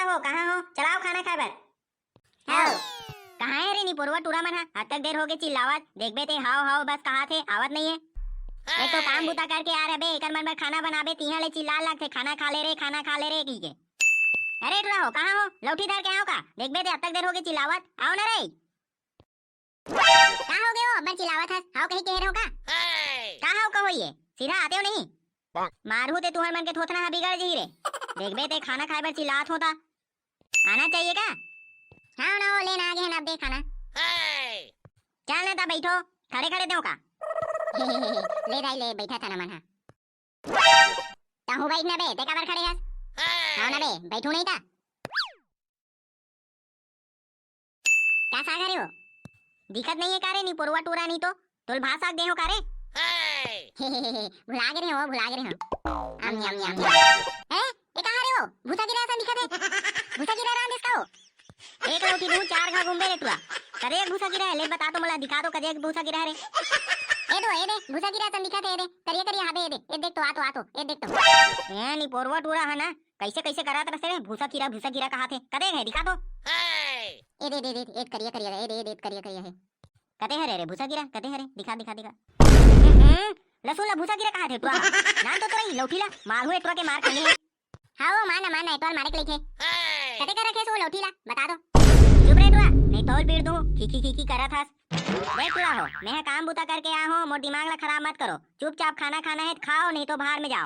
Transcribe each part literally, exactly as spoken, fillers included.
ओ, कहाँ हो? चलाओ खाना खाए बर। हाव। कहाँ हे रे निपोरवा टूरा मन हा? अतक देर होगे चिल्लावत। देखबे ते हाव हाव बस कहाथे, आवत नहीं हे। एक तो काम बुता करके आ रहे बे, एकर मन बर खाना बनाबे, तिहा ले चिल्ला लागथे, "खाना खा ले रे, खाना खा ले रे," कहिके। अरे टूरा हो, कहाँ हो? लौठी धर के आओ का? देखबे ते अतक देर होगे चिल्लावत, आओ ना रे। का हो गए हो? अब्बड़ चिल्लावत हस। हाव कही कहे रहो का? का हाव कहो ये? सीधा आते हो नहीं? मारहू ते तुहर मन के थोथना हा बिगड़ जही रे। देखबे ते खाना खाए बर चिल्लात हो ता। आना चाहिए का? हाँ ना हो, लेना आगे है ना, अब दे खाना। चल ना ता बैठो, खड़े खड़े दो का? ले दाई ले, बैठा था ना मन हा। ताहू बैठ ना बे, ते काबर खड़े हस? हाँ ना बे, बैठू नहीं ता? का साग हरे हो? दिखत नहीं है का रे, निपोरवा टूरा नहीं तो? तोल भात साग दे हो का रे? भुला गे रहे हो, भुला गे रहे हो। आम, आम, आम, आम। ए, ये कहाँ रे हो? भूसा गिरा असन दिखत है। भूसा गिरा रांधेस का हो? एक लौठी दूँ, चार घा घूमबे रे टूरा। कदे एक भूसा गिरा है, ले बता तो मोला, दिखा तो कदे एक भूसा गिरा है रे। ए दो, ए दे, भूसा गिरा असन दिखत है, ए दे। करिया, करिया हाबे, ए दे। ए देख तो, आ तो, आ तो, ए देख तो। ए निपोरवा टूरा है ना, कैसे कैसे करत रहिथे रे, भूसा कीरा, भूसा कीरा कहाथे। कदे हे, दिखा तो। ए दे, दे, दे, ए करिया, करिया, ए दे, ए दे, करिया, करिया हे। कदे हरे रे, भूसा कीरा, कदे हरे, दिखा, दिखा, दिखा। हम्म, लसुन ला भूसा कीरा कहाथे, टुआ। नान तो तोरा ही लौठी ला, मारहू ए टुआ के मार खाने हे। हाँ, वो माना, माना, ए टुआ मारे के लेके। कदे कर रखे सो लौठी ला, बता दो। चुप रे टुआ, नहीं तो और पीट दूँ, खी, खी, खी, खी करत हस। देख टुआ हो, मैं ह काम बुता करके आ हूँ, मोर दिमाग ला खराब मत करो। चुपचाप खाना खाना है तो खाओ, नहीं तो बाहर में जाओ।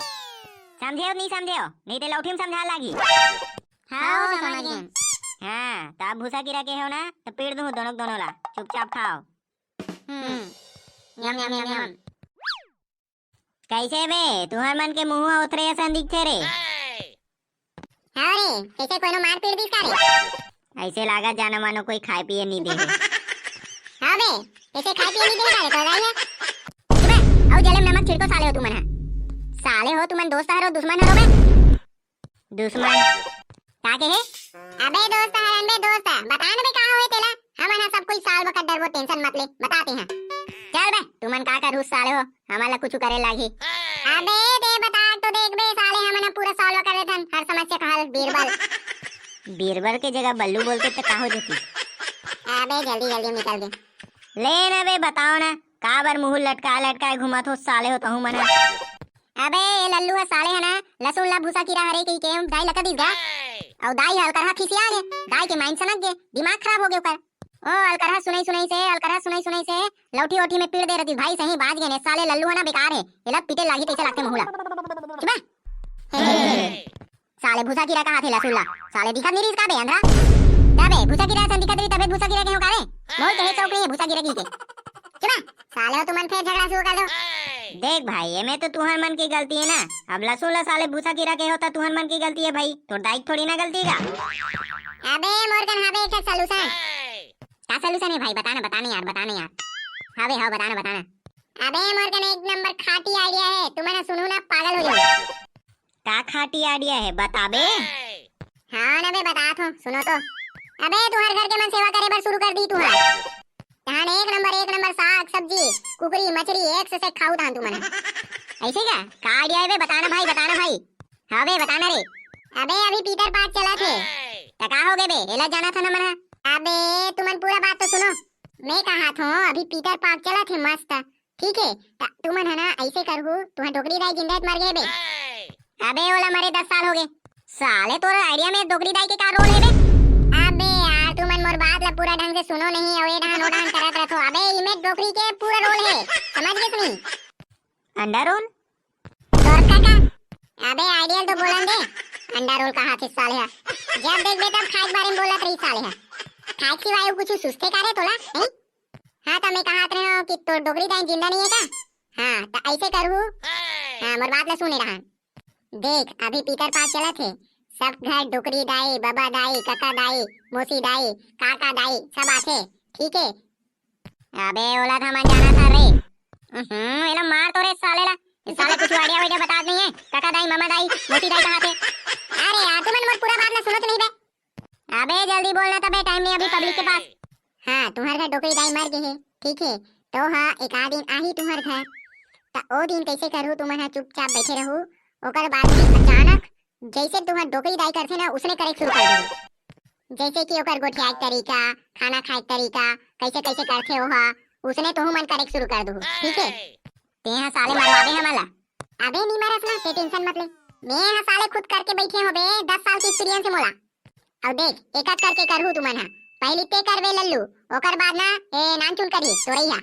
समझे हो नहीं समझे हो? नहीं तो लौठी में समझा लागी। हाँ, समझ गए। हाँ, तो आप भूसा कीरा के हो ना, तो पीट दूँ दोनों दोनों ला। चुपचाप खाओ। हम्म। यम, यम, यम, यम। कैसे बे, तुहर मन के मुंह ओथरे असन दिखथे रे? हाँ रे, कैसे कोनो मार पीट दिस का रे? ऐसे लागत जाना मानो कोई खाए पिए नहीं दे हे। हाँ बे, कैसे खाए पिए नहीं दे का रे, तो जाइए। सुबह, आओ जले में नमक छिड़को साले हो तुमन हा। साले हो तुमन दोस्त हरो, दुश्मन हरो बे? दुश्मन। का के हे? अबे दोस्त हरन बे दोस्त, बता न बे का होए तेला। हमन ह सब कोई साल बखत डरबो, tension मत ले, बताते हैं। चल बे, तुमन का करू साले हो, हमन ला कुछ करे लागी। अबे दे बता तो देख बे साले, हमन ह पूरा solve कर देथन हर समस्या का हल, बीरबल। बीरबल के जगह बल्लू बोलते तो का हो जाती? अबे जल्दी जल्दी निकल दे। ले ना बे, बताओ ना, काबर मुंह लटका लटका घुमत हो साले हो तहू मन ह? अबे, ये लल्लू ह साले ह ना, लसुन ला भूसा कीरा हरे कही के दाई ला कह दिस गा। अउ दाई ह अलकरहा खिसिया गे, दाई के mind सनक गे, दिमाग खराब हो गे ओकर। ओ, अलकरहा सुनई सुनई से, अलकरहा सुनई सुनई से, लौठी ओठी में पीट दे रही भाई, सही बाज गे ने, साले लल्लू ह ना बेकार हे, एला पीटे लागी तैसे लागथे महू ला। चुप बे। हे, हे, हे, हे। साले भूसा कीरा कहाथे लसुन ला। साले दिखत नहीं रहिस का बे अंधरा? का बे भूसा कीरा असन दिखत रही तबे भूसा कीरा के हो का रे? मोर कहे शौक नहीं है भूसा कीरा की के। चुप बे। साले हो तुमन फिर झगड़ा शुरू कर दो। देख भाई, एमे तो तुहर मन की गलती है ना। अब लसुन ला साले भूसा कीरा के होता तुहर मन की गलती है भाई। तोर दाई के थोड़ी ना गलती का। अबे मोर कन हाबे एक ठे solution। का solution है भाई? बता ना, बता ना यार, बता ना यार। हाबे, हाँ, बता ना, बता ना। अबे मोर कन एक नंबर खाटी idea है, तुमन सुनहू ना पागल हो जाओ। का खाटी idea है, बताबे? हाँ ना बे, बतात हूँ, सुनो तो। अबे तुहर घर के मन सेवा करे बर शुरू कर दी तुहर। तहान एक नंबर, एक नंबर साग सब्जी, कुकरी मछरी एक से से खाऊ तहान तुमन। ऐसे का? का idea है बे? बताना भाई, बताना भाई। हाँ बे, बताना रे। अबे अभी पीटर पाक चलत हे। त का हो गे बे? एला जाना था ना मन। अबे तुमन पूरा बात तो सुनो। मैं कहा थो अभी पीटर पाक चलत हे मस्त। ठीक है, त तुमन है ना ऐसे करहू, तुहां डोकरी दाई जिंदा मर गए बे। अबे ओला मरे दस साल हो गए। साले तोर idea में डोकरी दाई के का role है बे? अबे यार तुमन मोर बात ला पूरा ढंग से सुनो नहीं, अउ ए डहान ओ डहान करत रहथो। अबे इमे डोकरी के पूरा role है, समझ गए सुनी? अंडा रोल? तोर का का? अबे idea तो बोलन दे। अंडा रोल कहाथे साले हा। जब देखबे तब खाए के बारे में बोलत रही साले हा। खाए के सिवाय कुछ सुस्ते का रे तोला, हैं? हाँ, तो मैं कहत रहे हो कि तोर डोकरी दाई जिंदा नहीं है का? हाँ, तो ऐसे करहू। हाँ, मोर बात ला सुने रहा। देख, अभी पीटर पाक चलत हे। सब घर डोकरी दाई, बबा दाई, कका दाई, मौसी दाई, काका दाई, सब आथे। ठीक है? अबे, ओला तो हमन जाना था रे। हम्म, एला मार तो रे साले ला। ये साले कुछ idea वाइडिया बतात नहीं है। काका दाई, मामा दाई, मौसी दाई कहाथे? अरे यार, तुमन मोर पूरा बात ला सुनत नहीं बे। अबे जल्दी बोलना तबे, time नहीं अभी public के पास। हाँ, तुम्हारे घर डोकरी दाई मर गई है, ठीक है? तो हाँ, एक आध दिन आही तुम्हारे घर। त ओ दिन कैसे करू, तुमन हा चुपचाप बैठे रहू। ओकर बाद में अचानक जैसे तुहर डोकरी दाई करथे ना, उसने करे शुरू कर दे। जैसे कि ओकर गोठियाए के तरीका, खाना खाए के तरीका, कैसे कैसे करथे ओहा, उसने तुहू मन करे शुरू कर दू, ठीक है? तेहा साले मरवाबे हमला। अबे नी मरस ना, ते टेंशन मत ले। मैं हा साले खुद करके बैठे हो बे, दस साल के एक्सपीरियंस है मोला। अब देख, एक एक करके करहू तुमन हा। पहली ते करबे लल्लू, ओकर बाद ना ए नानचुन करी तोरई हा।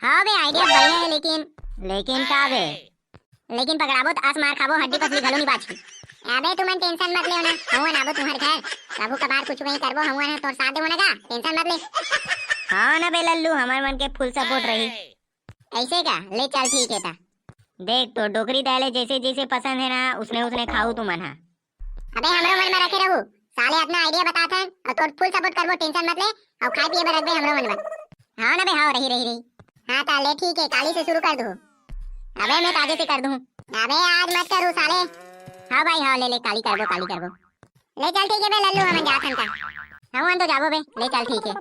हाँ बे, आइडिया बढ़िया है, लेकिन लेकिन का बे? लेकिन पकड़ाबो त अस मार खाबो, हड्डी पसली घलो नी बाचही। अबे तुमन टेंशन मत लेव ना, हमन आबो तुम्हर घर, कभू कभार कुछ कहीं करबो, हमन तोर साथ देबो ना का, टेंशन मत ले। हाँ ना बे लल्लू, हमर मन के फुल सपोर्ट रही। ऐसे का? ले चल ठीक है ता। देख तो डोकरी दाई ले जैसे जैसे पसंद है ना, उसने उसने खाऊ तुमन हा। अबे हमरो मन में रखे रहू, साले अपना आइडिया बताथन और तोर फुल सपोर्ट करबो, टेंशन मत ले। और खाए पिए बर रखबे हमरो मन बर। हाँ ना बे, हाँ, रही रही रही। हाँ ता ले ठीक है, काली से शुरू कर दू। अबे मैं ताजे से कर दूँ। अबे आज मत करू साले। हाँ भाई हाँ, ले ले, काली करबो, काली करबो। ले चल ठीक है बे लल्लू, हमन जाथन का। हमन तो जाबो बे, ले चल ठीक है।